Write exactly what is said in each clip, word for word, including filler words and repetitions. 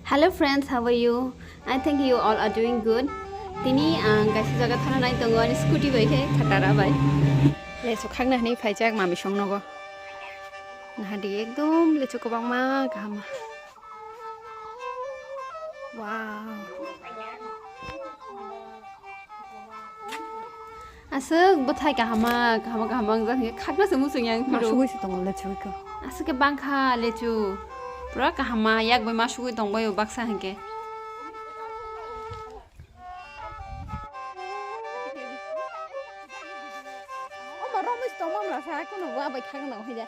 Hello friends, how are you? I think you all are doing good. Tini ang kaisa jaga thana nai tongo ani scooty bai khe khatara bai. Lechu khakna hwnwi phaijak mami song nogo. Nahadi ekdom lechu kwbangma kaham. Wow. Aswk bwthai kahama, kahama, kahama wngjak hwnkhe khakna se muchung yang phiro. Masugwi se tongo lechu khe. Aswk khe bangkha lechu. Pura kahama, yak bai masugwi tongbai o baksa hwnkhe. Omo romwi se tongma mla sa, kono wa bai khakna hwnkhe.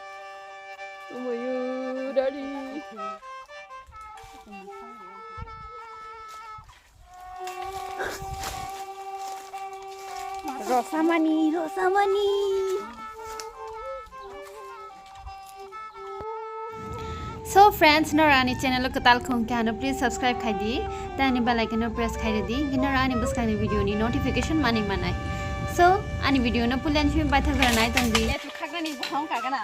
Omoyu, daddy. Rosamani, Rosamani. So friends, nora ani channel o kwtal khong khe ano please subscribe khai di, tei ani bell icon o press khai di, hingke nora ani bwskangni video ni notification manwi manai. So ani video no pulen simi baithak jora nai tong di. Lechu khaknani bukhang kagana.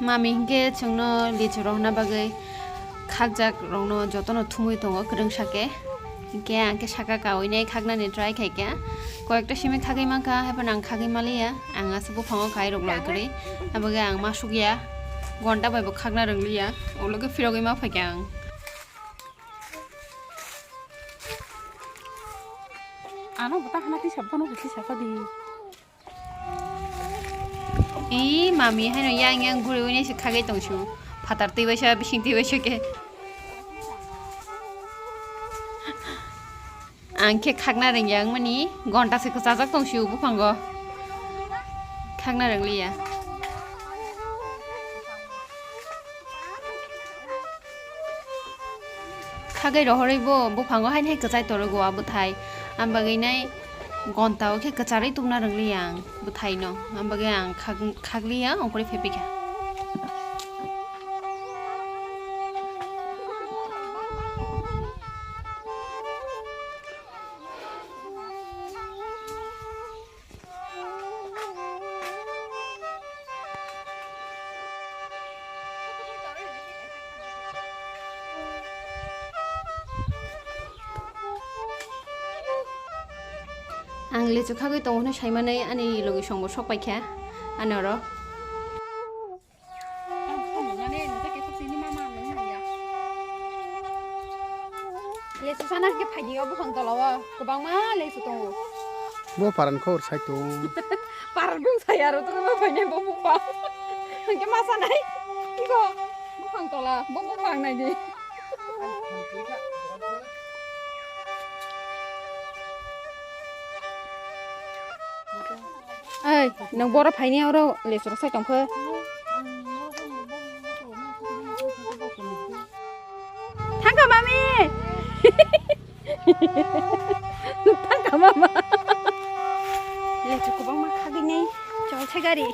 Mami hingke chwngno lichu rohorna bagwi khakjak rokno jotono thumwi tongo kwrwngsa khe. Hingke ang khe saka kawi nai khaknani try khai kha. Koyekta simi khagwi mankha, haiphano ang khagwi maliya. Ang aswk buphango khai rok loi kwrwi. Abagwi ang masukya. Gonta bai bo khakna rwngliya. Ulo khe phirogwi ma phaikha ang. Ano bo ta hana tisa, bono bo tisa kha di. Ee, mami haino yang yang guriwi nai se khagwi tongsu. Phatar twi baisa, bising twi baisa khe. Ang khe khakna rwngya wngmani, gonta se kwchajak tongsu buphango. Khakna rwngliya. Khagwi rohorwi bo buphango haino hai kwchai torogo a bwthai. Ang bagwi nai gonta o khe kwcharwi tubna rwngliya ang bwthai no. Ang bagwi ang khag-, khagliya ongkhorwi phepikha. Ang lechu khagwi tongo hwnwi saimanwi ani logi songbo sok paikha ani oro. Lesu sana ke phaidi o buphang tola o kwbangma lesu tongo. Bo paran khor sai tong. Paran bung sai aro to ma phainai bo buphang. Hingke ma sanai. Iko buphang tola bo buphang nai di. Ai, nang boro phaini oro lesor sai tongkho. Thangkha mami. Thangkha mama. Lesu kwbangma khagini chol se gari.